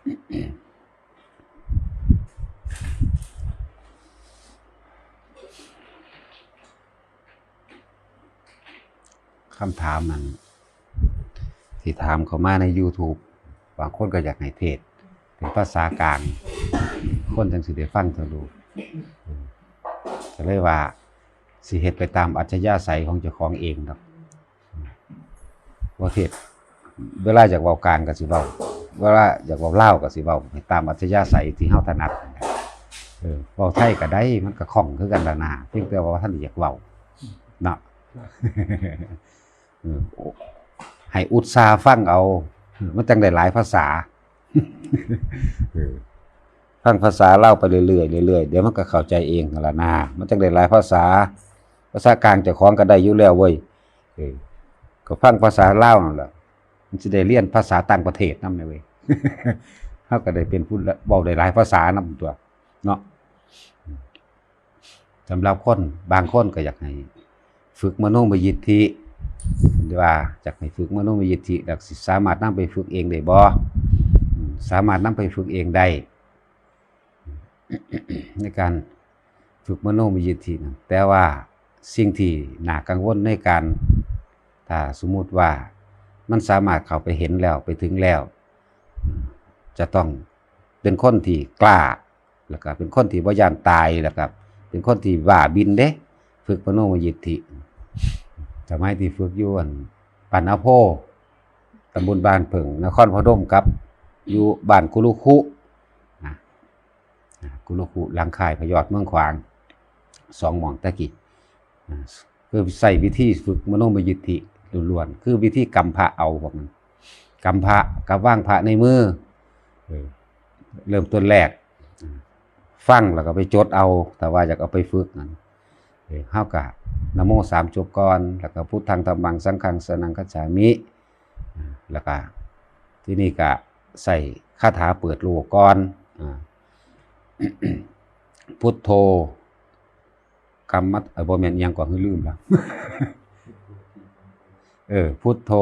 ຄຳຖາມນັ້ນ ທີ່ຖາມເຂົ້າມາໃນ YouTube ບາງຄົນກໍຢາກໃຫ້ເທດເປັນພາສາກາງ ຄົນຈັ່ງຊິໄດ້ຟັງທະລຸ ກໍເລີຍວ່າ ຊິເຮັດໄປຕາມອັດທະຍາໄສຂອງເຈົ້າຂອງເອງດອກ. ບໍ່ເທດ ເວລາຢາກເວົ້າກາງກໍຊິເວົ້າ ເວລາຢາກເວົ້າລາວກໍຊິເວົ້າ ໄປຕາມອັດທະຍາໄສທີ່ເຮົາຖະໜັດ. ເອີ ເວົ້າໄທກໍໄດ້ ມັນກໍຄ່ອງຄືກັນລະນາ ພຽງແຕ່ວ່າບໍ່ທັນໄດ້ຢາກເວົ້າເນາະ. ເອີ ໃຫ້ອຸດສ່າຟັງເອົາ ມັນຈັ່ງໄດ້ຫຼາຍພາສາ. ເອີ ຟັງພາສາລາວໄປເລື້ອຍໆ ເລື້ອຍໆ ດຽວມັນກໍເຂົ້າໃຈເອງຫັ້ນລະນາ ມັນຈັ່ງໄດ້ຫຼາຍພາສາ. ພາສາກາງເຈົ້າຂອງກໍໄດ້ຢູ່ແລ້ວເວີຍ. ເອີ ກໍຟັງພາສາລາວນັ້ນລະ ມັນຊິໄດ້ຮຽນພາສາຕ່າງປະເທດນຳແດ່ເວີຍ. ເຮົາກໍໄດ້ເປັນຜູ້ເວົ້າໄດ້ຫຼາຍພາສານຳຕົວະເນາະ. ສຳລັບຄົນ ບາງຄົນກໍຢາກໃຫ້ຝຶກມະໂນມະຍິດທິ ຫຼືວ່າຢາກໃຫ້ຝຶກມະໂນມະຍິດທິ ແລ້ວຊິສາມາດນຳໄປຝຶກເອງໄດ້ບໍ່? ອືມ ສາມາດນຳໄປຝຶກເອງໄດ້ ໃນການຝຶກມະໂນມະຍິດທິນັ້ນ ແຕ່ວ່າສິ່ງທີ່ໜ້າກັງວົນໃນການ ຖ້າສົມມຸດວ່າມັນສາມາດເຂົ້າໄປເຫັນແລ້ວ ໄປເຖິງແລ້ວ ຈະຕ້ອງເປັນຄົນທີ່ກ້າ ແລ້ວກໍເປັນຄົນທີ່ບໍ່ຢ້ານຕາຍ ແລ້ວກໍເປັນຄົນທີ່ບ້າບິນເດ້ ຝຶກມະໂນມະຍິດທິ. ສະໄໝທີ່ຝຶກຢູ່ອັນ ບ້ານນາໂພ ຕຳບົນບ້ານເຜິ້ງ ນະຄອນພະນົມ ກັບຢູ່ບ້ານກຸລຸຄຸ ນະ ນະ ກຸລຸຄຸ ຫຼັງຄ້າຍພະຍອດເມືອງຂວາງ ສອງໝ່ອງແຕ່ກີ້ ນະ ຄືໃຊ້ວິທີຝຶກມະໂນມະຍິດທິລ້ວນໆ ຄືວິທີກຳພະເອົາພວກນັ້ນ ກຳພະກັບວາງພະໃນມື. ເອີ ເລີ່ມຕົ້ນແລກ ຟັງແລ້ວກໍໄປຈົດເອົາ ຖ້າວ່າຢາກເອົາໄປຝຶກນັ້ນ ເອີ ເຮົາກໍນະໂມສາມຈົບກ່ອນ ແລ້ວກໍພຸດທັງທຳມັງສັງຄັງສະນັງຄັດສາມິ ແລ້ວກໍທີນີ້ກໍໃຊ້ຄາຖາເປີດໂລກກ່ອນ ອາ ພຸດໂທ ກຳມັດ ເອີ ບໍ່ແມ່ນ ອີ່ຫຍັງກໍ ລືມລະ ເອີ ພຸດໂທ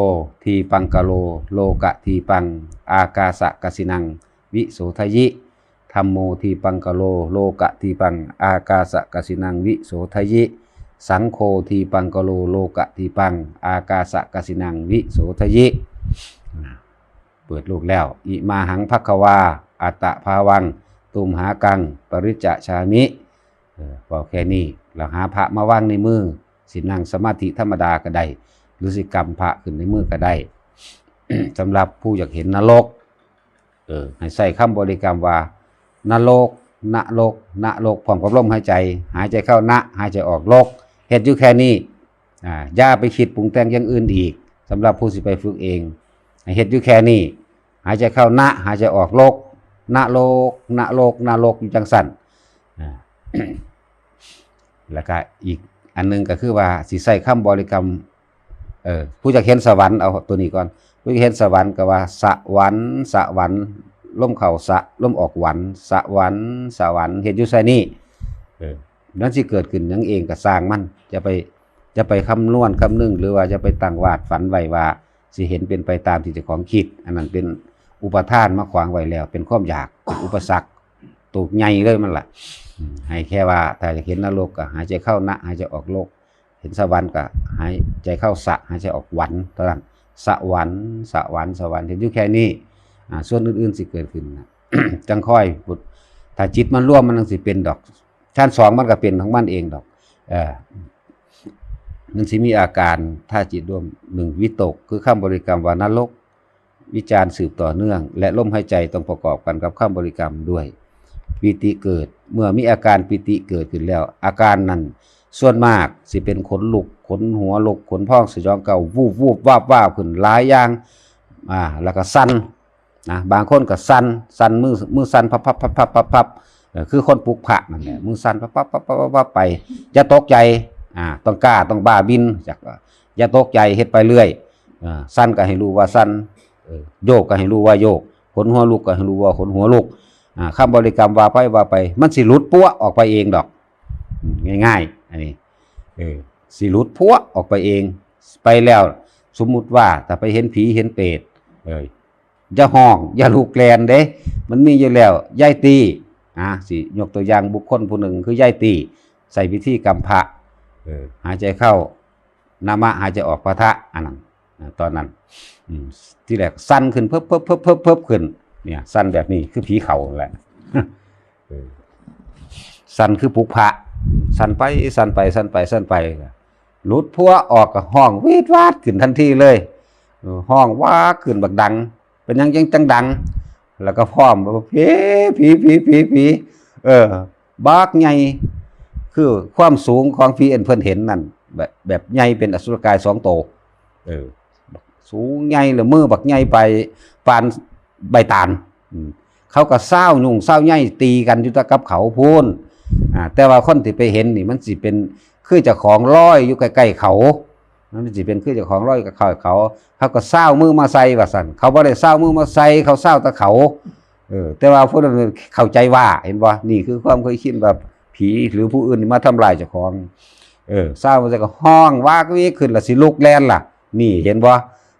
ທີປັງກະໂລ ໂລກະທີປັງ ອາກາສະກະສິນັງ ວິໂສທະຍິ ທຳໂມ ທີປັງກະໂລ ໂລກະທີປັງ ອາກາສະກະສິນັງ ວິໂສທະຍິ ສັງໂຄ ທີປັງກະໂລ ໂລກະທີປັງ ອາກາສະກະສິນັງ ວິໂສທະຍິ. ເປີດໂລກແລ້ວ ອິມາຫັງ ພະຄະວາ ອັດຕະພາວັງ ຕຸມຫາກັງ ປະລິດຈະຊາມິ. ເອີ ເວົ້າແຄ່ນີ້ ແລ້ວຫາພະມາວາງໃນມື ຊິນັ່ງສະມາທິທຳມະດາກໍໄດ້ ຫຼືຊິກຳພະຂຶ້ນໃນມືກໍໄດ້. ສຳລັບຜູ້ຢາກເຫັນນະລົກ ເອີ ໃຫ້ໃຊ້ຄຳບໍລິກຳວ່າ ນະລົກ ນະລົກ ນະລົກ ພ້ອມກັບລົມຫາຍໃຈ ຫາຍໃຈເຂົ້າ ນະ ຫາຍໃຈອອກ ລົກ ເຮັດຢູ່ແຄ່ນີ້. ອາ ຢ່າໄປຄິດປຸງແຕ່ງຢ່າງອື່ນອີກ ສຳລັບຜູ້ຊິໄປຝຶກເອງ ໃຫ້ເຮັດຢູ່ແຄ່ນີ້ ຫາຍໃຈເຂົ້າ ນະ ຫາຍໃຈອອກ ລົກ ນະລົກ ນະລົກ ນະລົກ ຢູ່ຈັ່ງຊັ້ນ. ອາ ແລ້ວກະອີກອັນໜຶ່ງກໍຄືວ່າ ຊິໃຊ້ຄຳບໍລິກຳ ເອີ ຜູ້ຢາກເຫັນສະຫວັນ ເອົາໂຕນີ້ກ່ອນ ຜູ້ຢາກເຫັນສະຫວັນກໍວ່າ ສະຫວັນ ສະຫວັນ ລົມເຂົ້າ ສະ ລົມອອກ ຫວັນ ສະຫວັນ ສະຫວັນ ເຮັດຢູ່ໃສ່ນີ້. ເອີ ມັນຊິເກີດຂຶ້ນຫຍັງເອງກໍຊ່າງມັນ ຢ່າໄປ ຢ່າໄປຄຳນວນຄຳນຶງ ຫຼືວ່າຢ່າໄປຕັ້ງວາດຝັນໄວ້ວ່າຊິເຫັນເປັນໄປຕາມທີ່ເຈົ້າຂອງຄິດ. ອັນນັ້ນເປັນອຸປະທານມາຂວາງໄວ້ແລ້ວ ເປັນຄວາມຢາກ ເປັນອຸປະສັກໂຕໃຫຍ່ເລີຍມັນລະ. ໃຫ້ແຄ່ວ່າຖ້າຢາກເຫັນນະລົກກໍຫາຍໃຈເຂົ້າ ນະ ຫາຍໃຈອອກ ລົກ ເຫັນສະຫວັນກໍຫາຍໃຈເຂົ້າ ສະ ຫາຍໃຈອອກ ຫວັນ ເທົ່ານັ້ນ. ສະຫວັນ ສະຫວັນ ສະຫວັນ ເຫັນຢູ່ແຄ່ນີ້. ອາ ສ່ວນອື່ນໆຊິເກີດຂຶ້ນນະ ຈັ່ງຄ່ອຍ ຖ້າຈິດມັນລວມ ມັນຈັ່ງຊິເປັນດອກ. ຊັ້ນສອງມັນກໍເປັນຂອງມັນເອງດອກ. ເອີ ມັນຊິມີອາການ ຖ້າຈິດລວມ ໜຶ່ງ ວິຕົກ ຄືຄຳບໍລິກຳວ່າ ນະລົກ ວິຈານ ສືບຕໍ່ເນື່ອງ ແລະ ລົມຫາຍໃຈຕ້ອງປະກອບກັນກັບຄຳບໍລິກຳດ້ວຍ ປີຕິເກີດ. ເມື່ອມີອາການປີຕິເກີດຂຶ້ນແລ້ວ ອາການນັ້ນສ່ວນມາກຊິເປັນຂົນລຸກ ຂົນຫົວລຸກ ຂົນພອງສະຫຍອງເກົ່າ ວູບໆ ວາບໆ ຂຶ້ນຫຼາຍຢ່າງ ອາ ແລ້ວກໍສັ່ນ ນະ ບາງຄົນກໍສັ່ນ ສັ່ນ ມື ມືສັ່ນ ພັບໆໆໆໆ ເອີ ຄືຄົນປຸກພະນັ້ນແຫຼະ ອືມ ມືສັ່ນ ພັບໆໆໆ ໄປ. ຢ່າຕົກໃຈ ອາ ຕ້ອງກ້າ ຕ້ອງບ້າບິນ ຈັກ ຢ່າຕົກໃຈ ເຮັດໄປເລື້ອຍ. ເອີ ສັ່ນກໍໃຫ້ຮູ້ວ່າສັ່ນ ເອີ ໂຍກກໍໃຫ້ຮູ້ວ່າໂຍກ ຂົນຫົວລຸກກໍໃຫ້ຮູ້ວ່າຂົນຫົວລຸກ. ອາ ຄຳບໍລິກຳວ່າໄປ ວ່າໄປ ມັນຊິຫຼຸດປົວະອອກໄປເອງດອກ. ອືມ ງ່າຍໆ ອັນນີ້ ເອີ ຊິຫຼຸດປົວະອອກໄປເອງ. ໄປແລ້ວ ສົມມຸດວ່າຖ້າໄປເຫັນຜີເຫັນເປດ ເອີ ຢ່າຮ້ອງ ຢ່າລຸກແລ່ນເດ້ ມັນມີຢູ່ແລ້ວ ຢາຍຕີ ນະ ຊິຍົກຕົວຢ່າງບຸກຄົນຜູ້ໜຶ່ງຄືຢາຍຕີ ໃຊ້ວິທີກຳພະ ເອີ ຫາຍໃຈເຂົ້າ ນາມະ ຫາຍໃຈອອກ ປະທະ ອັນນັ້ນ ອາ ຕອນນັ້ນ ອືມ ທີແລກສັ່ນຂຶ້ນ ເພີບໆໆໆຂຶ້ນ ເນຍ ສັ່ນແບບນີ້ ຄືຜີເຂົ້ານັ້ນແຫຼະ ເອີ ສັ່ນຄືປຸກພະ ສັ່ນໄປ ສັ່ນໄປ ສັ່ນໄປ ສັ່ນໄປ ຫຼຸດພົວອອກກໍຮ້ອງວີດວາດຂຶ້ນທັນທີເລີຍ ເອີ ຮ້ອງວາກຂຶ້ນບັກດັງ ເປັນຫຍັງຈັ່ງຈັ່ງດັງ ແລ້ວກໍພ້ອມວ່າ ຜີ ຜີ ເອີ ບັກໃຫຍ່ ຄືຄວາມສູງຂອງຜີອັນເພິ່ນເຫັນນັ້ນ ແບບ ແບບໃຫຍ່ເປັນອະສຸລະກາຍສອງໂຕ ເອີ ສູງໃຫຍ່ ແລ້ວມືບັກໃຫຍ່ໄປປານໃບຕານ ອືມ ເຂົາກໍຊາວຫຍຸ້ງຊາວໃຍຕີກັນຢູ່ແຕ່ກັບເຂົາພຸ້ນ ອາ ແຕ່ວ່າຄົນທີ່ໄປເຫັນນີ້ ມັນຊິເປັນຄືເຈົ້າຂອງລອຍຢູ່ໃກ້ໆເຂົາ ມັນຊິເປັນຄືເຈົ້າຂອງລອຍໃກ້ໆເຂົາ ເຂົາກໍຊາວມືມາໃສ່ວ່າຊັ້ນ ເຂົາບໍ່ໄດ້ຊາວມືມາໃສ່ ເຂົາຊາວແຕ່ເຂົາ ເອີ ແຕ່ວ່າຜູ້ນັ້ນເຂົ້າໃຈວ່າ ເຫັນບໍ່? ນີ້ຄືຄວາມເຄີຍຊິນວ່າຜີ ຫຼື ຜູ້ອື່ນມາທຳລາຍເຈົ້າຂອງ ເອີ ຊາວມາໃສ່ກໍຮ້ອງວາກວີກຂຶ້ນ ແລ້ວຊິລຸກແລ່ນລະ ນີ້ ເຫັນບໍ່?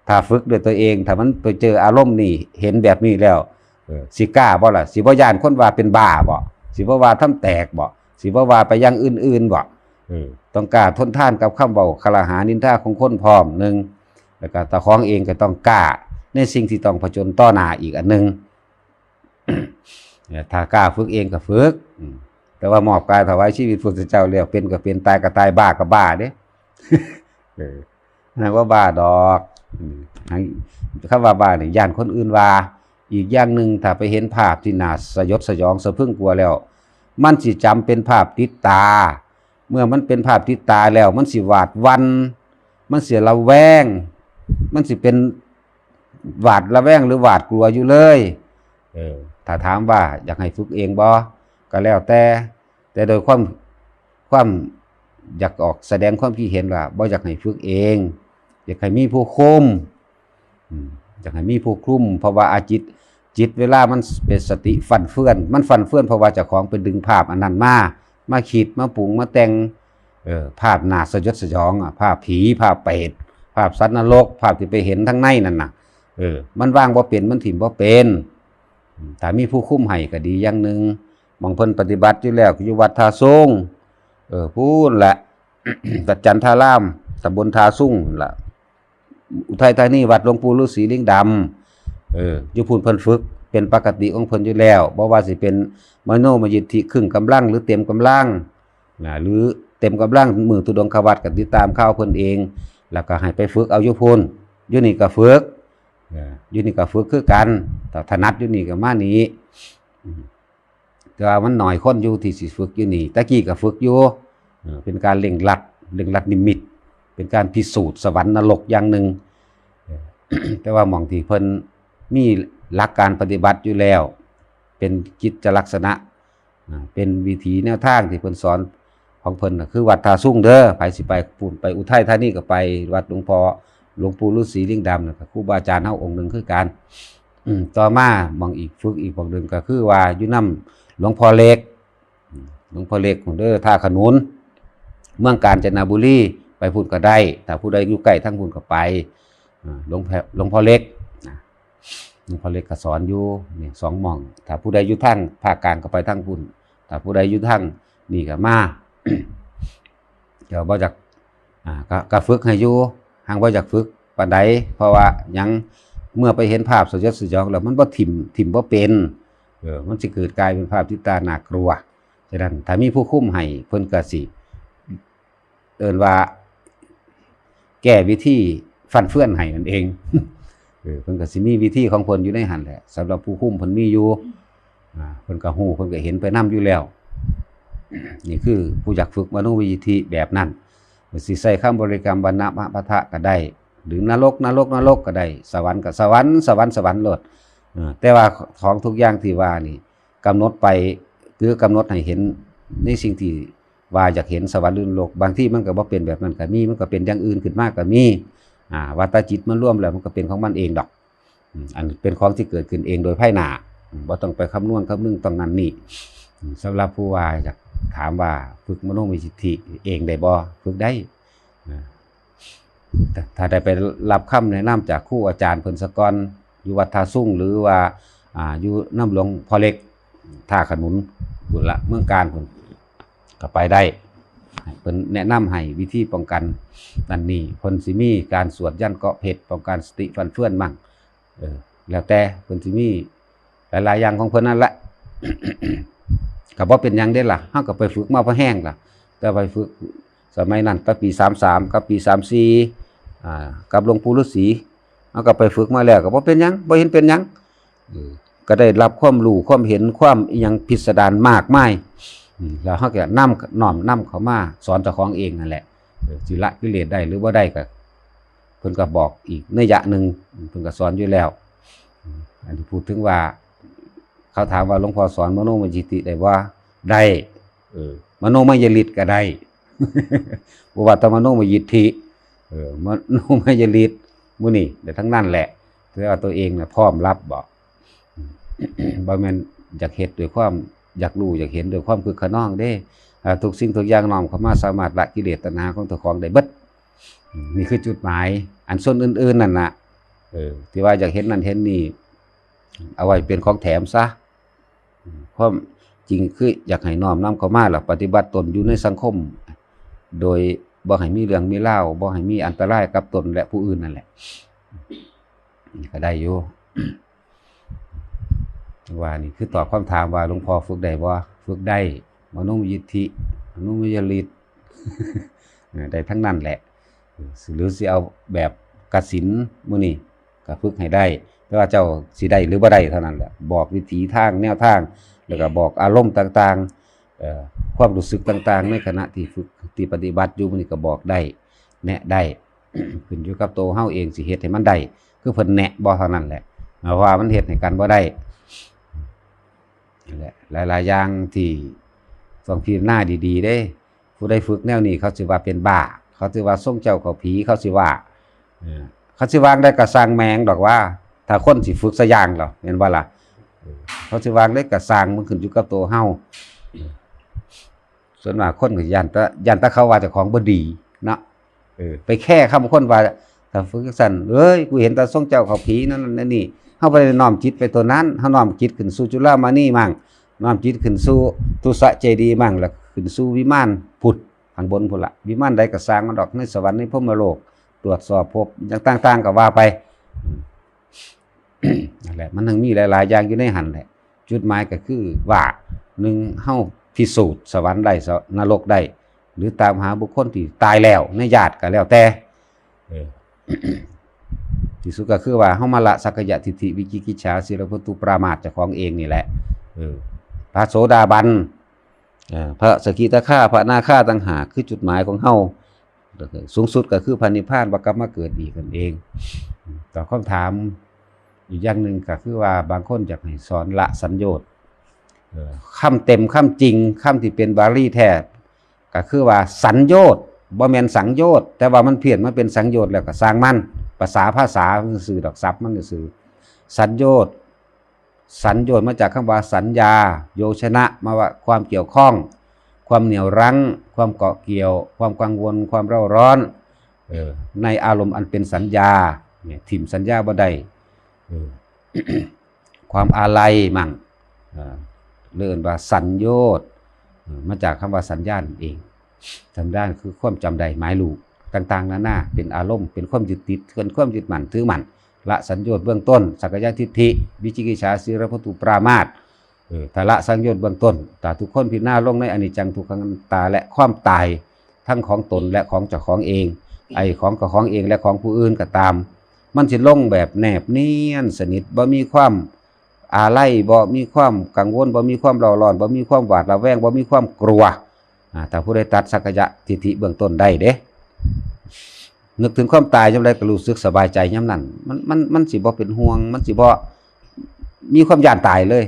ຖ້າຝຶກດ້ວຍຕົວເອງ ຖ້າມັນໄປເຈີອາລົມນີ້ ເຫັນແບບນີ້ແລ້ວ ເອີ ຊິກ້າບໍ່ລະ? ຊິບໍ່ຢ້ານຄົນວ່າເປັນບ້າບໍ່? ຊິບໍ່ວ່າທຳແຕກບໍ່? ຊິບໍ່ວ່າໄປຢ່າງອື່ນໆບໍ່? ເອີ ຕ້ອງກ້າທົນທານກັບຄຳເວົ້າຄະລະຫານິນທາຂອງຄົນພ້ອມ ໜຶ່ງ ແລ້ວກໍເຈົ້າຂອງເອງກໍຕ້ອງກ້າໃນສິ່ງທີ່ຕ້ອງຜະຈົນຕໍ່ໜ້າອີກອັນໜຶ່ງ ຖ້າກ້າຝຶກເອງກໍຝຶກ ອືມ ແຕ່ວ່າມອບກາຍຖວາຍຊີວິດພຸດທະເຈົ້າແລ້ວ ເປັນກໍເປັນ ຕາຍກໍຕາຍ ບ້າກໍບ້າເດ້ ເອີ ນັ້ນວ່າບ້າດອກ ອືມ ຄຳວ່າບ້ານີ້ຢ້ານຄົນອື່ນວ່າ ອີກຢ່າງໜຶ່ງ ຖ້າໄປເຫັນພາບທີ່ໜ້າສະຫຍົດສະຫຍອງສະເພິງກົວແລ້ວ ມັນຊິຈຳເປັນພາບຕິດຕາ ເມື່ອມັນເປັນພາບຕິດຕາແລ້ວ ມັນຊິຫວາດຫວັ່ນ ມັນຊິລະແວງ ມັນຊິເປັນຫວາດລະແວງ ຫຼື ຫວາດກົວຢູ່ເລີຍ ເອີ ຖ້າຖາມວ່າຢາກໃຫ້ຝຶກເອງບໍ່? ກໍແລ້ວແຕ່ ແຕ່ໂດຍຄວາມ ຄວາມຢາກອອກສະແດງຄວາມຄິດເຫັນວ່າບໍ່ຢາກໃຫ້ຝຶກເອງ ຢາກໃຫ້ມີຜູ້ຄຸມ ອືມ ຢາກໃຫ້ມີຜູ້ຄຸມ ເພາະວ່າອາຈິດ ຈິດເວລາມັນເປັນສະຕິຟັ່ນເຟືອນ ມັນຟັ່ນເຟືອນ ເພາະວ່າເຈົ້າຂອງໄປດຶງພາບອັນນັ້ນມາ ມາຄິດ ມາປຸງ ມາແຕ່ງ ເອີ ພາບໜ້າສະຫຍົດສະຫຍອງ ອະ ພາບຜີ ພາບເປດ ພາບສັດນະລົກ ພາບທີ່ໄປເຫັນທາງໃນນັ້ນນະ ເອີ ມັນວາງບໍ່ເປັນ ມັນຖິ້ມບໍ່ເປັນ ອືມ ຖ້າມີຜູ້ຄຸມໃຫ້ກໍດີຢ່າງໜຶ່ງ ໝ່ອງເພິ່ນປະຕິບັດຢູ່ແລ້ວ ຢູ່ວັດທ່າສູງ ເອີ ພຸ້ນແຫຼະ ວັດຈັນທາລາມ ຕຳບົນທ່າສູງພຸ້ນລະ ອຸໄທທານີ ວັດຫຼວງປູ່ລືສີລິງດຳ ເອີ ຢູ່ພຸ້ນເພິ່ນຝຶກເປັນປະກະຕິຂອງເພິ່ນຢູ່ແລ້ວ ບໍ່ວ່າຊິເປັນມະໂນມະຍິດທິ ຄຶ່ງກຳລັງ ຫຼື ເຕັມກຳລັງ ນະ ຫຼື ເຕັມກຳລັງ ມື້ທຸດົງຄະວັດ ກໍຕິດຕາມຂ່າວເພິ່ນເອງ ແລ້ວກໍໃຫ້ໄປຝຶກເອົາຢູ່ພຸ້ນ ຢູ່ນີ້ກໍຝຶກ ເອີ ຢູ່ນີ້ກໍຝຶກຄືກັນ ຖ້າຖະໜັດຢູ່ນີ້ກໍມານີ້ ອືມ ແຕ່ວ່າມັນໜ້ອຍຄົນຢູ່ທີ່ຊິຝຶກຢູ່ນີ້ ແຕ່ກີ້ກໍຝຶກຢູ່ ເອີ ເປັນການເລັ່ງລັດ ເລັ່ງລັດນິມິດ ເປັນການພິສູດສະຫວັນນະລົກຢ່າງໜຶ່ງ ເອີ ແຕ່ວ່າໝ່ອງທີ່ເພິ່ນມີຫຼັກການປະຕິບັດຢູ່ແລ້ວ ເປັນກິດຈະລັກສະນະ ອາ ເປັນວິຖີແນວທາງທີ່ເພິ່ນສອນຂອງເພິ່ນ ກໍຄືວັດທ່າສູງເດີ ໃຜຊິໄປພຸ້ນ ໄປອຸໄທທານີກໍໄປ ວັດຫຼວງພໍ່ ຫຼວງປູ່ລືສີລິງດຳ ນັ້ນກໍຄູບາອາຈານເຮົາອົງໜຶ່ງຄືກັນ ອືມ ຕໍ່ມາໝ່ອງອີກ ຝຶກອີກໝ່ອງໜຶ່ງກໍຄືວ່າຢູ່ນຳຫຼວງພໍ່ເລັກ ອືມ ຫຼວງພໍ່ເລັກພຸ້ນເດີ ທ່າຂະໜູນ ເມືອງການຈະນະບູລີ ໄປພຸ້ນກໍໄດ້ ຖ້າຜູ້ໃດຢູ່ໃກ້ທາງພຸ້ນກໍໄປ ອາ ຫຼວງ ຫຼວງພໍ່ເລັກນະ ຫຼວງພໍ່ເລັກກໍສອນຢູ່ນີ້ສອງໝ່ອງ ຖ້າຜູ້ໃດຢູ່ທາງພາກກາງກໍໄປທາງພຸ້ນ ຖ້າຜູ້ໃດຢູ່ທາງນີ້ກໍມາ ກໍບໍ່ຢາກ ອາ ກໍ ກໍຝຶກໃຫ້ຢູ່ ຫາກບໍ່ຢາກຝຶກປານໃດ ເພາະວ່າຫຍັງ ເມື່ອໄປເຫັນພາບສະຫຍົດສະຫຍອງແລ້ວ ມັນບໍ່ຖິ້ມ ຖິ້ມບໍ່ເປັນ ເອີ ມັນຊິເກີດກາຍເປັນພາບຕິດຕາໜ້າກົວ. ສະນັ້ນ ຖ້າມີຜູ້ຄຸມໃຫ້ ເພິ່ນກໍຊິ ເອີ້ນວ່າ ແກ້ວິທີຟັ່ນເຟືອນໃຫ້ນັ້ນເອງ ເອີ ເພິ່ນກໍຊິມີວິທີຂອງເພິ່ນຢູ່ໃນຫັ້ນແຫຼະ ສຳລັບຜູ້ຄຸມເພິ່ນມີຢູ່ ອາ ເພິ່ນກໍຮູ້ ເພິ່ນກໍເຫັນໄປນຳຢູ່ແລ້ວ ນີ້ຄືຜູ້ຢາກຝຶກມະໂນວິທິແບບນັ້ນ ຊິໃຊ້ຄຳບໍລິກຳ ວັນນະ ມະ ພະ ທະ ກໍໄດ້ ຫຼື ນະລົກ ນະລົກ ນະລົກ ກໍໄດ້ ສະຫວັນ ກໍສະຫວັນ ສະຫວັນ ສະຫວັນໂລດ ເອີ ແຕ່ວ່າຂອງທຸກຢ່າງທີ່ວ່ານີ້ ກຳນົດໄປ ຄືກຳນົດໃຫ້ເຫັນໃນສິ່ງທີ່ວ່າຢາກເຫັນ ສະຫວັນ ຫຼື ນະລົກ ບາງທີມັນກໍບໍ່ເປັນແບບນັ້ນກໍມີ ມັນກໍເປັນຢ່າງອື່ນຂຶ້ນມາກໍມີ ອາ ວ່າແຕ່ຈິດມັນລວມແລ້ວ ມັນກໍເປັນຂອງມັນເອງດອກ ອືມ ອັນເປັນຂອງທີ່ເກີດຂຶ້ນເອງໂດຍພາຍໜ້າ ອືມ ບໍ່ຕ້ອງໄປຄຳນວນຄຳນຶງຕ້ອງນັ້ນນີ້ ອືມ ສຳລັບຜູ້ວ່າຢາກຖາມວ່າຝຶກມະໂນວິທິເອງໄດ້ບໍ່? ຝຶກໄດ້ ອາ ຖ້າ ຖ້າໄດ້ໄປຮັບຄຳແນະນຳຈາກຄູອາຈານເພິ່ນສາກ່ອນ ຢູ່ວັດທ່າສຸງ ຫຼືວ່າ ອ່າ ຢູ່ນຳຫຼວງພໍ່ເລັກ ທ່າຂະໜຸນພຸ້ນລະ ເມືອງການພຸ້ນ ກໍໄປໄດ້. ເພິ່ນແນະນຳໃຫ້ວິທີປ້ອງກັນນັ້ນນີ້ ເພິ່ນຊິມີການສວດຢັນເກາະເພັດ ປ້ອງກັນສະຕິຟັນເຟືອນມັ້ງ ເອີ ແລ້ວແຕ່ເພິ່ນຊິມີຫຼາຍໆຢ່າງຂອງເພິ່ນນັ້ນແຫຼະ. ກໍບໍ່ເປັນຫຍັງເດ້ລະ ເຮົາກໍໄປຝຶກມາພໍແຮງລະ ແຕ່ໄປຝຶກສະໄໝນັ້ນ ແຕ່ປີສາມສາມກັບປີສາມສີ່ ອ່າ ກັບຫຼວງປູ່ລາສີ ເຮົາກໍໄປຝຶກມາແລ້ວ ກໍບໍ່ເປັນຫຍັງ ບໍ່ເຫັນເປັນຫຍັງ ເອີ ກໍໄດ້ຮັບຄວາມຮູ້ ຄວາມເຫັນ ຄວາມອີ່ຫຍັງພິດສະດານມາກມາຍ ອືມ ແລ້ວເຮົາກໍນຳ ນ້ອມນຳເຂົ້າມາສອນເຈົ້າຂອງເອງນັ້ນແຫຼະ ເອີ ຊິລະກິເລດໄດ້ ຫຼື ບໍ່ໄດ້ ກໍ ເພິ່ນກໍບອກອີກໄລຍະໜຶ່ງ ເພິ່ນກໍສອນຢູ່ແລ້ວ. ອັນທີ່ພູດເຖິງວ່າ ເຂົາຖາມວ່າ ຫຼວງພໍ່ສອນມະໂນມະຍິດຖິໄດ້ບໍ່? ໄດ້ ເອີ ມະໂນມະຍະລິດກໍໄດ້ ບໍ່ວ່າແຕ່ມະໂນມະຍິດຖິ ເອີ ມະໂນມະຍະລິດ ໝູ່ນີ້ໄດ້ທັງນັ້ນແຫຼະ ແຕ່ວ່າຕົວເອງນະພ້ອມຮັບບໍ່? ບໍ່ແມ່ນຢາກເຮັດດ້ວຍຄວາມຢາກຮູ້ຢາກເຫັນ ດ້ວຍຄວາມຄຶກຂະນອງເດ້. ອາ ທຸກສິ່ງທຸກຢ່າງນ້ອມເຂົ້າມາ ສາມາດລະກິເລດຕັນຫາຂອງເຈົ້າຂອງໄດ້ເບິດ. ນີ້ຄືຈຸດໝາຍ. ອັນສ່ວນອື່ນໆນັ້ນນະ ເອີ ທີ່ວ່າຢາກເຫັນນັ້ນເຫັນນີ້ ເອົາໄວ້ເປັນຂອງແຖມຊະ. ຄວາມຈິງຄືຢາກໃຫ້ນ້ອມນຳເຂົ້າມາ ແລ້ວປະຕິບັດຕົນຢູ່ໃນສັງຄົມ ໂດຍບໍ່ໃຫ້ມີເລື່ອງມີລາວ ບໍ່ໃຫ້ມີອັນຕະລາຍກັບຕົນ ແລະ ຜູ້ອື່ນນັ້ນແຫຼະ ກໍໄດ້ຢູ່. ວ່ານີ້ຄືຕອບຄຳຖາມວ່າ ຫຼວງພໍ່ຝຶກໄດ້ບໍ່? ຝຶກໄດ້. ມະໂນມະຍິດຖິ ມະໂນມະຍະລິດ ເອີ ໄດ້ທັງນັ້ນແຫຼະ. ເອີ ຫຼືຊິເອົາແບບກະສິນມື້ນີ້ ກໍຝຶກໃຫ້ໄດ້ ແຕ່ວ່າເຈົ້າຊິໄດ້ ຫຼື ບໍ່ໄດ້ເທົ່ານັ້ນແຫຼະ. ບອກວິຖີທາງ ແນວທາງ ແລ້ວກໍບອກອາລົມຕ່າງໆ ເອີ ຄວາມຮູ້ສຶກຕ່າງໆ ໃນຂະນະທີ່ຝຶກ ທີ່ປະຕິບັດຢູ່ ມື້ນີ້ກໍບອກໄດ້ ແນະໄດ້ ຂຶ້ນຢູ່ກັບໂຕເຮົາເອງຊິເຮັດໃຫ້ມັນໄດ້ ຄືເພິ່ນແນະບໍ່ເທົ່ານັ້ນແຫຼະ ເພາະວ່າມັນເຮັດໃຫ້ກັນບໍ່ໄດ້. ນັ້ນແຫຼະ ຫຼາຍໆຢ່າງທີ່ຕ້ອງພິຈາລະນາດີໆເດ້. ຜູ້ໃດຝຶກແນວນີ້ ເຂົາຊິວ່າເປັນບ້າ ເຂົາຊິວ່າຊົງເຈົ້າເຂົ້າຜີ ເຂົາຊິວ່າ ເອີ ເຂົາຊິວ່າຈັ່ງໃດກໍຊ່າງແມ່ງດອກວ່າ ຖ້າຄົນຊິຝຶກຊະຢ່າງແລ້ວ ແມ່ນບໍ່ລະ? ເອີ ເຂົາຊິວ່າຈັ່ງໃດກໍຊ່າງ ມັນຂຶ້ນຢູ່ກັບໂຕເຮົາ. ສ່ວນມາກຄົນກໍຢ້ານແຕ່ ຢ້ານແຕ່ເຂົາວ່າເຈົ້າຂອງບໍ່ດີເນາະ. ເອີ ໄປແຄຄຳຄົນວ່າ ຖ້າຝຶກຈັ່ງຊັ້ນ ເອີຍ ກູເຫັນແຕ່ຊົງເຈົ້າເຂົ້າຜີ ນັ້ນນັ້ນນີ້. ເຮົາບໍ່ໄດ້ນ້ອມຈິດໄປໂຕນັ້ນ ເຮົານ້ອມຈິດຂຶ້ນສູ່ຈຸລາມະນີມັ້ງ ນ້ອມຈິດຂຶ້ນສູ່ຕຸສະເຈດີມັ້ງ ແລ້ວຂຶ້ນສູ່ວິມານພຸ້ນ ຂ້າງບົນພຸ້ນລະ. ວິມານໃດກໍຊ່າງມັນດອກ ໃນສະຫວັນ ໃນພົມມະໂລກ ຕວດສອບພົບຫຍັງຕ່າງໆກໍວ່າໄປ. ນັ້ນແຫຼະ ມັນຍັງມີຫຼາຍໆຢ່າງຢູ່ໃນຫັ້ນແຫຼະ. ຈຸດໝາຍກໍຄືວ່າ ໜຶ່ງ ເຮົາພິສູດສະຫວັນໄດ້ ສະ ນະລົກໄດ້ ຫຼືຕາມຫາບຸກຄົນທີ່ຕາຍແລ້ວໃນຍາດກໍແລ້ວແຕ່ ເອີ ທີ່ສຸດກໍຄືວ່າ ເຮົາມາລະສັກກາຍະທິດຖິ ວິຈິກິດສາ ສີລະພັດຖຸປາມາດເຈົ້າຂອງເອງນີ້ແຫຼະ. ເອີ ພະໂສດາບັນ ເອີ ພະສະກິທາຄາ ພະອະນາຄາ ຕ່າງຫາກຄືຈຸດໝາຍຂອງເຮົາ. ສູງສຸດກໍຄືພະນິບພານ ບໍ່ກັບມາເກີດອີກນັ້ນເອງ. ຕອບຄຳຖາມອີກຢ່າງໜຶ່ງກໍຄືວ່າ ບາງຄົນຢາກໃຫ້ສອນລະສັນໂຍດ. ເອີ ຄຳເຕັມຄຳຈິງ ຄຳທີ່ເປັນບາລີແທ້ ກໍຄືວ່າສັນໂຍດ ບໍ່ແມ່ນສັງໂຍດ ແຕ່ວ່າມັນພຽນມາເປັນສັງໂຍດແລ້ວກໍຊ່າງມັນ ພາສາ ພາສາຊື່ໆດອກ ສັບມັນຊື່ໆ. ສັນໂຍດ ສັນໂຍດມາຈາກຄຳວ່າສັນຍາ ໂຍຊະນະ ມາວ່າຄວາມກ່ຽວຂ້ອງ ຄວາມໜຽວຄັ້ງ ຄວາມເກາະກ່ຽວ ຄວາມກັງວົນ ຄວາມເຣົາຮ້ອນ ເອີ ໃນອາລົມອັນເປັນສັນຍາ ເອີ ຖິ້ມສັນຍາບໍ່ໄດ້ ເອີ ຄວາມອາໄລມັ້ງ ເອີ ຫຼືເອີ້ນວ່າສັນໂຍດ ເອີ ມາຈາກຄຳວ່າສັນຍານັ້ນເອງ. ສັນຍາຄືຄວາມຈຳໄດ້ ໝາຍຮູ້ຕ່າງໆນານາ ເປັນອາລົມ ເປັນຄວາມຍຶດຕິດ ເປັນຄວາມຍຶດໝັ້ນຖືໝັ້ນ. ລະສັນໂຍດເບື້ອງຕົ້ນ ສັກກາຍະທິດຖິ ວິຈິກິດສາ ສີລະພັດຖຸປາມາດ. ເອີ ຖ້າລະສັງໂຍດເບື້ອງຕົ້ນ ຖ້າທຸກຄົນພິຈາລະນາລົງໃນອະນິດຈັງ ທຸກຂັງ ອະນັດຕາ ແລະ ຄວາມຕາຍ ທັງຂອງຕົນ ແລະ ຂອງເຈົ້າຂອງເອງ ໄອ້ຂອງເຈົ້າຂອງເອງ ແລະ ຂອງຜູ້ອື່ນກໍຕາມ ມັນຊິລົງແບບແນບນຽນສະໜິດ ບໍ່ມີຄວາມອາໄລ ບໍ່ມີຄວາມກັງວົນ ບໍ່ມີຄວາມເຣົາຮ້ອນ ບໍ່ມີຄວາມຫວາດລະແວງ ບໍ່ມີຄວາມກົວ. ອາ ຖ້າຜູ້ໃດຕັດສັກກາຍະທິດຖິເບື້ອງຕົ້ນໄດ້ເດ້ ນຶກເຖິງຄວາມຕາຍຍາມໃດກໍຮູ້ສຶກສະບາຍໃຈຍາມນັ້ນ ມັນ ມັນ ມັນຊິບໍ່ເປັນຫ່ວງ ມັນຊິບໍ່ມີຄວາມຢ້ານຕາຍເລີຍ.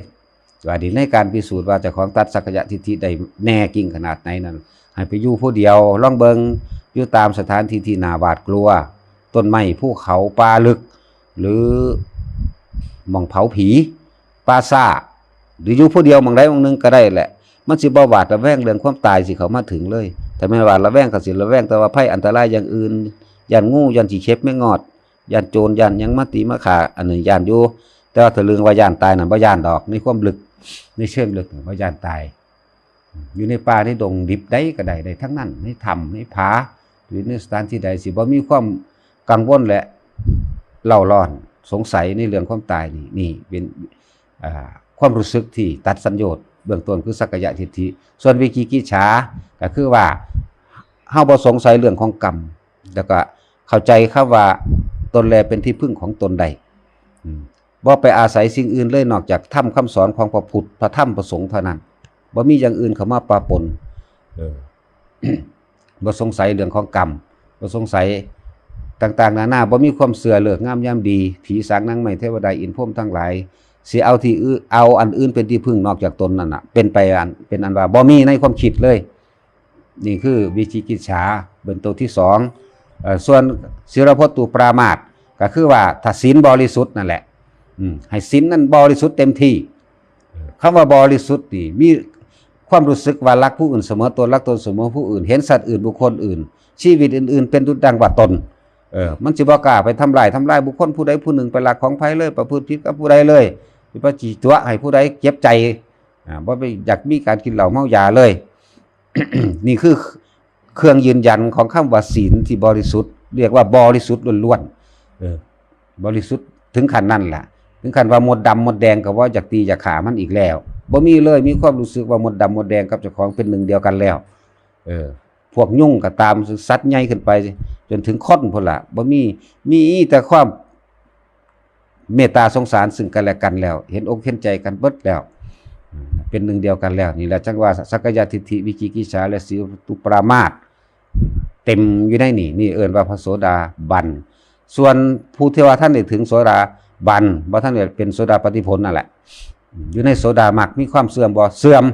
ວ່າດີໃນການພິສູດວ່າເຈົ້າຂອງຕັດສັກກາຍະທິດຖິໄດ້ແນ່ຈິງຂະໜາດໃດນັ້ນ ໃຫ້ໄປຢູ່ຜູ້ດຽວ ລອງເບິ່ງ ຢູ່ຕາມສະຖານທີ່ທີ່ໜ້າຫວາດກົວ ຕົ້ນໄມ້ ພູເຂົາ ປ່າເລິກ ຫຼື ໝ່ອງເຜົາຜີ ປ່າຊ້າ ຫຼື ຢູ່ຜູ້ດຽວໝ່ອງໃດໝ່ອງໜຶ່ງກໍໄດ້ແຫຼະ ມັນຊິບໍ່ຫວາດລະແວງເລື່ອງຄວາມຕາຍຊິເຂົ້າມາເຖິງເລີຍ. ຖ້າແມ່ນຫວາດລະແວງກໍຊິລະແວງແຕ່ວ່າໄພອັນຕະລາຍຢ່າງອື່ນ ຢ້ານງູ ຢ້ານຂີ້ເຂັບແມງງອດ ຢ້ານໂຈນ ຢ້ານຫຍັງມາຕີມາຂ້າ ອັນນີ້ຢ້ານຢູ່ ແຕ່ວ່າຖ້າເລື່ອງວ່າຢ້ານຕາຍນັ້ນບໍ່ຢ້ານດອກ ໃນຄວາມເລິກ ໃນເຊີງເລິກນີ້ບໍ່ຢ້ານຕາຍ. ຢູ່ໃນປ່າໃນດົງດິບໃດກໍໄດ້ ໄດ້ທັງນັ້ນ ໃນຖ້ຳໃນຜາ ຢູ່ໃນສະຖານທີ່ໃດ ຊິບໍ່ມີຄວາມກັງວົນ ແລະ ເລົ້າຮ້ອນສົງໄສໃນເລື່ອງຄວາມຕາຍນີ້ ນີ້ເປັນ ອ່າ ຄວາມຮູ້ສຶກທີ່ຕັດສັນໂຍດເບື້ອງຕົ້ນ ຄືສັກກາຍະທິດຖິ. ສ່ວນວິຈິກິດສາ ກໍຄືວ່າເຮົາບໍ່ສົງໄສເລື່ອງຂອງກຳ ແລ້ວກໍເຂົ້າໃຈຄຳວ່າຕົນແລເປັນທີ່ເພິ່ງຂອງຕົນໄດ້ ອືມ ບໍ່ໄປອາໄສສິ່ງອື່ນເລີຍ ນອກຈາກທຳຄຳສອນຂອງພະພຸດ ພະທຳ ພະສົງເທົ່ານັ້ນ ບໍ່ມີຢ່າງອື່ນເຂົ້າມາປະປົນ ເອີ ບໍ່ສົງໄສເລື່ອງຂອງກຳ ບໍ່ສົງໄສຕ່າງໆນານາ ບໍ່ມີຄວາມເຊື່ອເລີກງາມຍາມດີ ຜີສາງນາງໄມ້ ເທວະດາ ອິນພົມທັງຫຼາຍ ຊິເອົາທີ່ອື່ນ ເອົາອັນອື່ນເປັນທີ່ເພິ່ງນອກຈາກຕົນນັ້ນນະ ເປັນໄປອັນ ເປັນອັນວ່າບໍ່ມີໃນຄວາມຄິດເລີຍ. ນີ້ຄືວິຈິກິດສາເປັນໂຕທີສອງ. ເອີ ສ່ວນສິລະພັດຕະປາມາດ ກໍຄືວ່າຖ້າສິນບໍລິສຸດນັ້ນແຫຼະ ອືມ ໃຫ້ສິນນັ້ນບໍລິສຸດເຕັມທີ່. ເອີ ຄຳວ່າບໍລິສຸດນີ້ ມີຄວາມຮູ້ສຶກວ່າລັກຜູ້ອື່ນສະເໝີຕົນ ລັກຕົນສະເໝີຜູ້ອື່ນ ເຫັນສັດອື່ນ ບຸກຄົນອື່ນ ຊີວິດອື່ນໆ ເປັນດຸດດັ່ງວ່າຕົນ. ເອີ ມັນຊິບໍ່ກ້າໄປທຳລາຍ ທຳລາຍບຸກຄົນຜູ້ໃດຜູ້ໜຶ່ງ ໄປລັກຂອງໃຜເລີຍ ປະພຶດຜິດກັບຜູ້ໃດເລີຍ ຊິໄປຈີ້ຕົວະໃຫ້ຜູ້ໃດເຈັບໃຈ ອາ ບໍ່ໄປຢາກມີການກິນເຫຼົ້າເມົາຢາເລີຍ. ນີ້ຄືເຄື່ອງຢືນຢັນຂອງຄຳວ່າສິນທີ່ບໍລິສຸດ ເອີ້ນວ່າບໍລິສຸດລ້ວນໆ ເອີ ບໍລິສຸດເຖິງຂັ້ນນັ້ນລະ ເຖິງຂັ້ນວ່າມົດດຳມົດແດງກໍບໍ່ຢາກຕີຢາກຂ້າມັນອີກແລ້ວ ບໍ່ມີເລີຍ ມີຄວາມຮູ້ສຶກວ່າມົດດຳມົດແດງກັບເຈົ້າຂອງເປັນໜຶ່ງດຽວກັນແລ້ວ ເອີ ພວກຍຸງກໍຕາມ ສັດໃຫຍ່ຂຶ້ນໄປຈົນເຖິງຄົນພຸ້ນລະ ບໍ່ມີ ມີແຕ່ຄວາມ ເມດຕາສົງສານຊຶ່ງກັນແລະກັນແລ້ວ ເຫັນອົກເຫັນໃຈກັນເບິດແລ້ວ ເປັນໜຶ່ງດຽວກັນແລ້ວ ນີ້ແຫຼະຈັ່ງວ່າສັກກາຍະທິດຖິ ວິຈິກິດສາ ແລະ ສິລະພັດຕະປາມາດ ເຕັມຢູ່ໃນນີ້ ນີ້ເອີ້ນວ່າພະໂສດາບັນ. ສ່ວນຜູ້ທີ່ວ່າທັນໄດ້ເຖິງໂສດາບັນ ບໍ່ທັນໄດ້ເປັນໂສດາປັດຕິຜົນນັ້ນແຫຼະ ຢູ່ໃນໂສດາມັກ ມີຄວາມເສື່ອມບໍ່? ເສື່ອມ.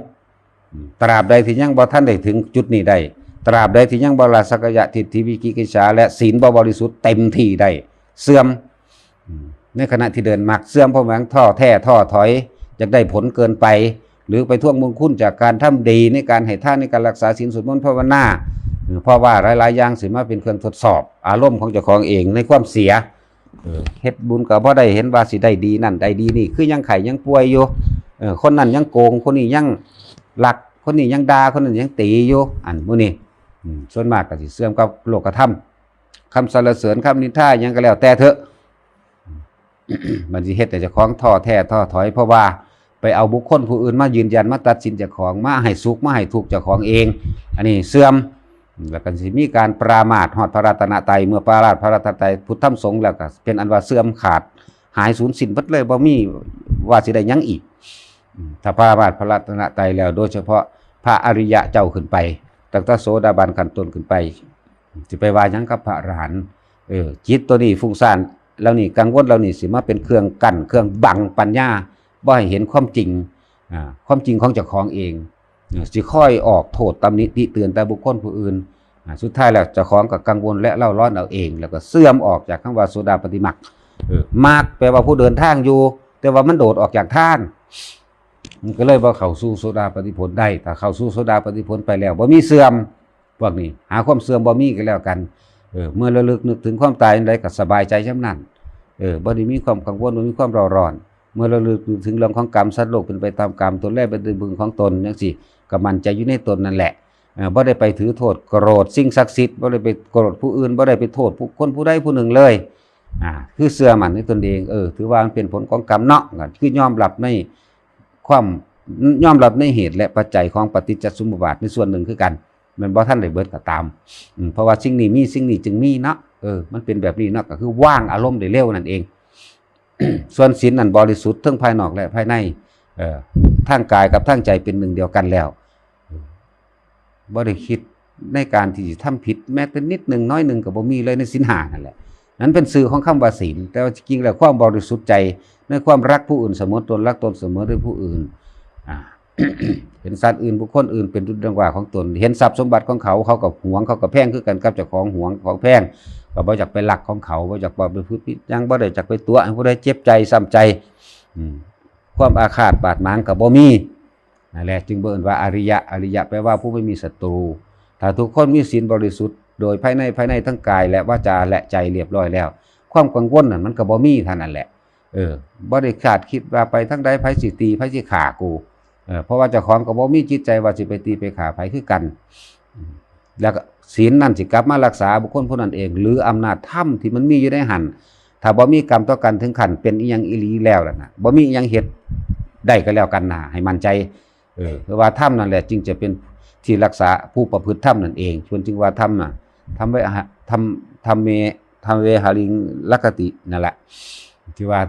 ຕາບໃດທີ່ຍັງບໍ່ທັນໄດ້ເຖິງຈຸດນີ້ໄດ້ ຕາບໃດທີ່ຍັງບໍ່ລະສັກກາຍະທິດຖິ ວິຈິກິດສາ ແລະ ສິນບໍ່ບໍລິສຸດເຕັມທີ່ໄດ້ ເສື່ອມ. ໃນຂະນະທີ່ເດີນມັກເສື່ອມ ເພາະຫຍັງ? ທໍ້ແທ້ທໍ້ຖອຍ ຢາກໄດ້ຜົນເກີນໄປ ຫຼື ໄປທວງບຸນຄຸນຈາກການທຳດີ ໃນການໃຫ້ທານ ໃນການລັກສາສິນ ສວດມົນ ພາວະນາ ເພາະວ່າຫຼາຍໆຢ່າງຊິມາເປັນເຄື່ອງທົດສອບອາລົມຂອງເຈົ້າຂອງເອງໃນຄວາມເສຍ. ເອີ ເຮັດບຸນກໍບໍ່ໄດ້ ເຫັນວ່າຊິໄດ້ດີນັ້ນໄດ້ດີນີ້ ຄືຍັງໄຂ້ຍັງປ່ວຍຢູ່ ເອີ ຄົນນັ້ນຍັງໂກງ ຄົນນີ້ຍັງລັກ ຄົນນີ້ຍັງດ່າ ຄົນນັ້ນຍັງຕີຢູ່ ອັນໝູ່ນີ້ ອືມ ສ່ວນມາກກໍຊິເຊື່ອມກັບໂລກະທຳ ຄຳສັນລະເສີນ ຄຳນິນທາ ຫຍັງກໍແລ້ວແຕ່ເຖາະ ມັນຊິເຮັດໃຫ້ເຈົ້າຂອງທໍ້ແທ້ທໍ້ຖອຍ ເພາະວ່າໄປເອົາບຸກຄົນຜູ້ອື່ນມາຢືນຢັນ ມາຕັດສິນເຈົ້າຂອງ ມາໃຫ້ສຸກ ມາໃຫ້ທຸກເຈົ້າຂອງເອງ ອັນນີ້ເສື່ອມ. ແລ້ວກໍຊິມີການປະມາດຮອດພະລັດຕະນະໄຕ ເມື່ອປະມາດພະລັດຕະນະໄຕ ພຸດທຳສົງ ແລ້ວກໍເປັນອັນວ່າເສື່ອມຂາດ ຫາຍສູນສິ້ນເບິດເລີຍ ບໍ່ມີວ່າຊິໄດ້ຫຍັງອີກ. ຖ້າປະມາດພະລັດຕະນະໄຕແລ້ວ ໂດຍສະເພາະພະອະລິຍະເຈົ້າຂຶ້ນໄປ ຕັ້ງແຕ່ໂສດາບັນຂັ້ນຕົ້ນຂຶ້ນໄປ ຊິໄປວ່າຫຍັງກັບພະອະລະຫັນ? ເອີ ຈິດຕົວນີ້ຟຸ້ງສ້ານເຫຼົ່ານີ້ ກັງວົນເຫຼົ່ານີ້ ຊິມາເປັນເຄື່ອງກັ້ນ ເຄື່ອງບັງປັນຍາ ບໍ່ໃຫ້ເຫັນຄວາມຈິງ ອາ ຄວາມຈິງຂອງເຈົ້າຂອງເອງ. ເອີ ຊິຄອຍອອກໂທດຕຳໜິຕິເຕືອນແຕ່ບຸກຄົນຜູ້ອື່ນ ອາ ສຸດທ້າຍແລ້ວເຈົ້າຂອງກໍກັງວົນ ແລະ ເລົ່າຮ້ອນເອົາເອງ ແລ້ວກໍເສື່ອມອອກຈາກຄຳວ່າໂສດາປະຕິມັກ. ເອີ ມັກແປວ່າຜູ້ເດີນທາງຢູ່ ແຕ່ວ່າມັນໂດດອອກຈາກທາງ ມັນກໍເລີຍບໍ່ເຂົ້າສູ່ໂສດາປະຕິຜົນໄດ້. ຖ້າເຂົ້າສູ່ໂສດາປະຕິຜົນໄປແລ້ວ ບໍ່ມີເສື່ອມ ພວກນີ້ຫາຄວາມເສື່ອມບໍ່ມີກໍແລ້ວກັນ. ເອີ ເມື່ອລະລຶກນຶກເຖິງຄວາມຕາຍຍາມໃດກໍສະບາຍໃຈຍາມນັ້ນ. ເອີ ບໍ່ໄດ້ມີຄວາມກັງວົນ ບໍ່ມີຄວາມເລົ່າຮ້ອນ. ເມື່ອລະລຶກນຶກເຖິງເລື່ອງຂອງກຳ ສັດໂລກເປັນໄປຕາມກຳ ຕົນແລເປັນທີ່ເພິ່ງຂອງຕົນ ຈັ່ງຊີ້ ກໍໝັ້ນໃຈຢູ່ໃນຕົນນັ້ນແຫຼະ. ເອີ ບໍ່ໄດ້ໄປຖືໂທດໂກຣດສິ່ງສັກສິດ ບໍ່ໄດ້ໄປໂກຣດຜູ້ອື່ນ ບໍ່ໄດ້ໄປໂທດຜູ້ ຄົນຜູ້ໃດຜູ້ໜຶ່ງເລີຍ. ອາ ຄືເຊື່ອໝັ້ນໃນຕົນເອງ ເອີ ຖືວ່າມັນເປັນຜົນຂອງກຳເນາະ ກໍຄືຍອມຮັບໃນຄວາມ ຍອມຮັບໃນເຫດ ແລະ ປັດໄຈຂອງປະຕິດຈະສົມມຸດບາດໃນສ່ວນໜຶ່ງຄືກັນ. ແມ່ນບໍ່ທັນໄດ້ເບິດກໍຕາມ ອືມ ເພາະວ່າສິ່ງນີ້ມີ ສິ່ງນີ້ຈຶ່ງມີເນາະ ເອີ ມັນເປັນແບບນີ້ເນາະ ກໍຄືວາງອາລົມໄດ້ເລັວນັ້ນເອງ. ສ່ວນສິນນັ້ນບໍລິສຸດເທິງພາຍນອກ ແລະ ພາຍໃນ ເອີ ທາງກາຍກັບທາງໃຈເປັນໜຶ່ງດຽວກັນແລ້ວ ເອີ ບໍ່ໄດ້ຄິດໃນການທີ່ຈະທຳຜິດແມ້ແຕ່ນິດໜຶ່ງນ້ອຍໜຶ່ງກໍບໍ່ມີເລີຍໃນສິນຫ້ານັ້ນແຫຼະ. ນັ້ນເປັນຊື່ຂອງຄຳວ່າສິນ ແຕ່ວ່າຈິງແລ້ວຄວາມບໍລິສຸດໃຈໃນຄວາມລັກຜູ້ອື່ນສະເໝີຕົນ ລັກຕົນສະເໝີໃນຜູ້ອື່ນ ອາ ເຫັນສັດອື່ນ ບຸກຄົນອື່ນເປັນດຸດດັ່ງວ່າຂອງຕົນ ເຫັນຊັບສົມບັດຂອງເຂົາ ເຂົາກໍຫວງ ເຂົາກໍແພງຄືກັນກັບເຈົ້າຂອງຫວງຂອງແພງ ກໍບໍ່ຢາກໄປລັກຂອງເຂົາ ບໍ່ຢາກໄປປະພຶດຜິດຫຍັງ ບໍ່ໄດ້ຢາກໄປຕົວະໃຫ້ຜູ້ໃດເຈັບໃຈຊ້ຳໃຈ ອືມ ຄວາມອາຄາດບາດໝາງກໍບໍ່ມີ. ນັ້ນແຫຼະ ຈຶ່ງບໍ່ເອີ້ນວ່າອະລິຍະ ອະລິຍະແປວ່າຜູ້ບໍ່ມີສັດຕູ. ຖ້າທຸກຄົນມີສິນບໍລິສຸດໂດຍພາຍໃນ ພາຍໃນທັງກາຍ ແລະ ວາຈາ ແລະ ໃຈລຽບຮ້ອຍແລ້ວ ຄວາມກັງວົນນັ້ນມັນກໍບໍ່ມີເທົ່ານັ້ນແຫຼະ. ເອີ ບໍ່ໄດ້ຄາດຄິດວ່າໄປທາງໃດ ໃຜຊິຕີ ໃຜຊິຂ້າກູ. ເອີ ເພາະວ່າເຈົ້າຂອງກໍບໍ່ມີຈິດໃຈວ່າຊິໄປຕີໄປຂ້າໃຜຄືກັນ. ແລ້ວກໍ ສິນນັ້ນຊິກັບມາຮັກສາບຸກຄົນຜູ້ນັ້ນເອງ ຫຼືອຳນາດທຳທີ່ມັນມີຢູ່ໃນຫັ້ນ. ຖ້າບໍ່ມີກຳຕໍ່ກັນເຖິງຂັ້ນເປັນອີ່ຫຍັງອີ່ຫຼີແລ້ວນັ້ນນະ ບໍ່ມີອີ່ຫຍັງເຮັດໄດ້ກໍແລ້ວກັນນະ ໃຫ້ໝັ້ນໃຈ. ເອີ ເພາະວ່າທຳນັ້ນແຫຼະຈຶ່ງຈະເປັນທີ່ຮັກສາຜູ້ປະພຶດທຳນັ້ນເອງ. ເພິ່ນຈຶ່ງວ່າທຳນະ ທຳເວຫະ ທຳ ທຳເມ ທຳເວຫະລິງລັກຂະຕິ ນັ້ນແຫຼະ ທີ່ວ່າ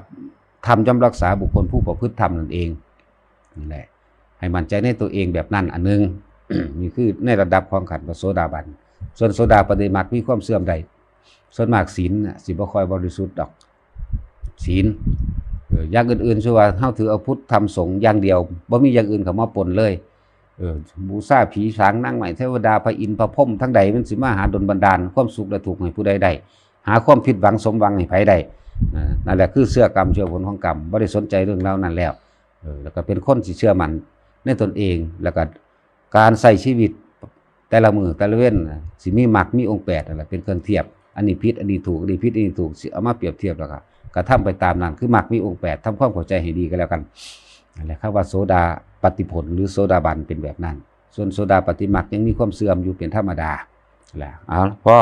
ທຳຍ່ອມຮັກສາບຸກຄົນຜູ້ປະພຶດທຳນັ້ນເອງ. ນັ້ນແຫຼະ ໃຫ້ໝັ້ນໃຈໃນຕົວເອງແບບນັ້ນອັນໜຶ່ງ. ນີ້ຄືໃນລະດັບຂອງຂັ້ນພະໂສດາບັນ. ສ່ວນໂສດາປັດຕິມັກມີຄວາມເຊື່ອມໄດ້ ສ່ວນມາກສິນນະ ຊິບໍ່ຄ່ອຍບໍລິສຸດດອກ ສິນ. ເອີ ຢ່າງອື່ນໆ ຄືວ່າເຮົາຖືເອົາພຸດທຳສົງຢ່າງດຽວ ບໍ່ມີຢ່າງອື່ນເຂົ້າມາປົນເລີຍ. ເອີ ບູຊາຜີສາງນາງໄມ້ເທວະດາ ພະອິນພະພົມ ທາງໃດມັນຊິມາຫາດົນບັນດານຄວາມສຸກແລະທຸກໃຫ້ຜູ້ໃດໄດ້? ຫາຄວາມຜິດຫວັງສົມຫວັງໃຫ້ໃຜໄດ້? ເອີ ນັ້ນແຫຼະຄືເຊື່ອກຳເຊື່ອຜົນຂອງກຳ ບໍ່ໄດ້ສົນໃຈເລື່ອງລາວນັ້ນແລ້ວ. ເອີ ແລ້ວກໍເປັນຄົນທີ່ເຊື່ອໝັ້ນໃນຕົນເອງ ແລ້ວກໍການໃຊ້ຊີວິດແຕ່ລະມື້ແຕ່ລະເວັນ ຊິມີມັກມີອົງແປດນັ້ນແຫຼະເປັນເຄື່ອງທຽບ. ອັນນີ້ຜິດ ອັນນີ້ຖືກ ອັນນີ້ຜິດ ອັນນີ້ຖືກ ຊິເອົາມາປຽບທຽບ ແລ້ວກໍກະທຳໄປຕາມນັ້ນ ຄືມັກມີອົງແປດ. ທຳຄວາມເຂົ້າໃຈໃຫ້ດີກໍແລ້ວກັນ. ນັ້ນແຫຼະ ຄຳວ່າໂສດາປັດຕິຜົນ ຫຼື ໂສດາບັນເປັນແບບນັ້ນ. ສ່ວນໂສດາປັດຕິມັກຍັງມີຄວາມເສື່ອມຢູ່ເປັນທຳມະດາ. ແລ້ວ ເອົາ ພໍ.